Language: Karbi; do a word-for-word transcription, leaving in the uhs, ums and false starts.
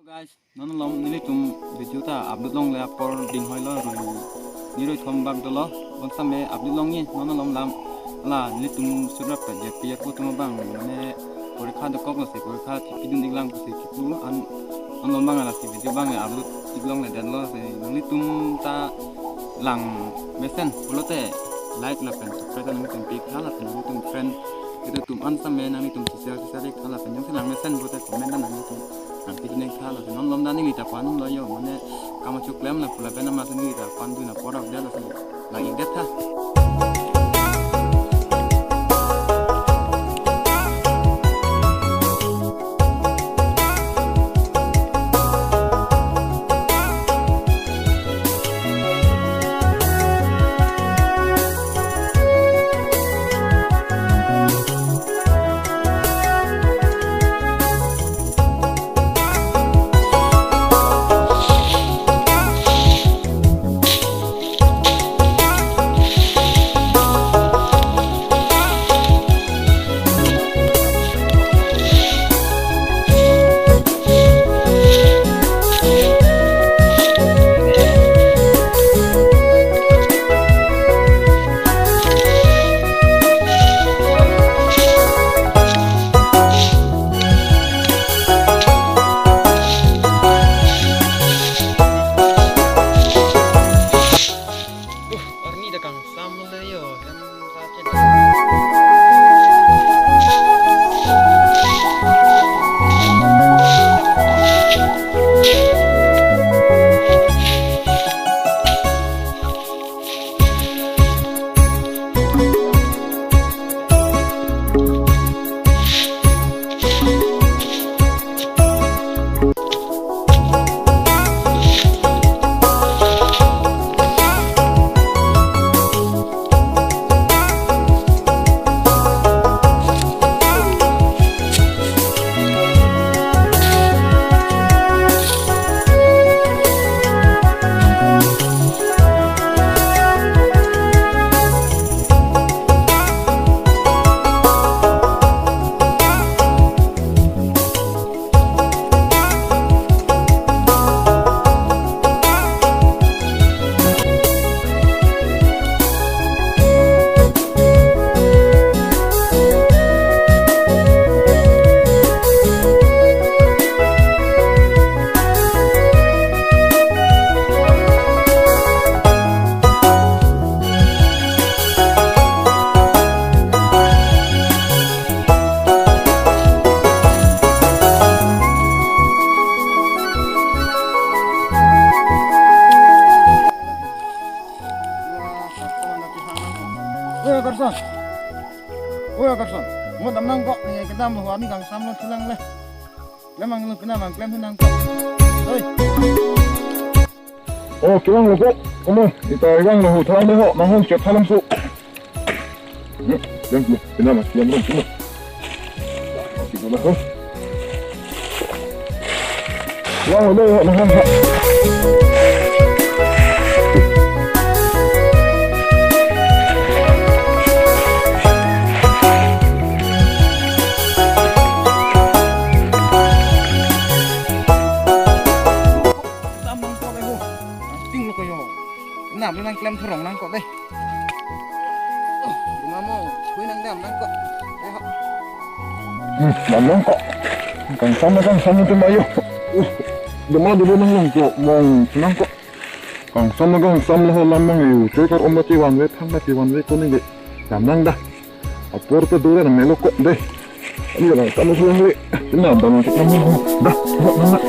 Guys, non malom nelitum video ta upload longle apor ding hoilo, rui ni rui thom bak dolo, bonsitame upload longji non malom lam. Ala nelitum surap ta je piya ko tum abang mane porikha dokoklo si, porikha kidun iklang pusi kipu an, non malom abang lasi video abang upload ik longledetlo si, nanglitum ta lang mesen pulote like lapen subscribe nanglitum pi tha lapen nanglitum friend itu tum an same nanglitum share share ik tha lapen jongsi lang mesen pulote comment ta nanglitum nang pidun ik tha lapen non malom ta neli ta pan lo jo mane kam achu klem la pu lapen amat si neli ta pan dun apor dak det lapen lang ik det tha. Uh, arni da kangsam le jo, hem ta chen. Oi, Akarsan. Oi, Akarsan. Mo dam nangkok, ne kedam ho, arni kangsam lo thu lang le. Lemang lo pina mang klem thu nangkok. Oi. Oh, kelang lo kok. Omo, ita kelang lo ho, thalang lo ho, nang hon chet thalang so. Hmm, yang lo, pina mang klem lo. Kita lah ho. Wah, udah ya, mahal, Pak. Tamang ko leho. Ting lo kayo. Nang bilang klem thorong nangkok deh. Oh, mamo, kui nang dam nangkok. Eh, ho. Hmm, dam nangkok. Kangsam, kangsam tu mayo. Uh, dama dulu nang nangkok, mong nangkok. Kangsam, kangsam lo ho lam mang yu. Choi kar om ba chevanve, thang ba chevanve, kone ge. Dam nang dah. Apor ta dure na melo kok deh. Ani kangsam lo ho le. Sina dam nangkok nang. Dah, dah, dah.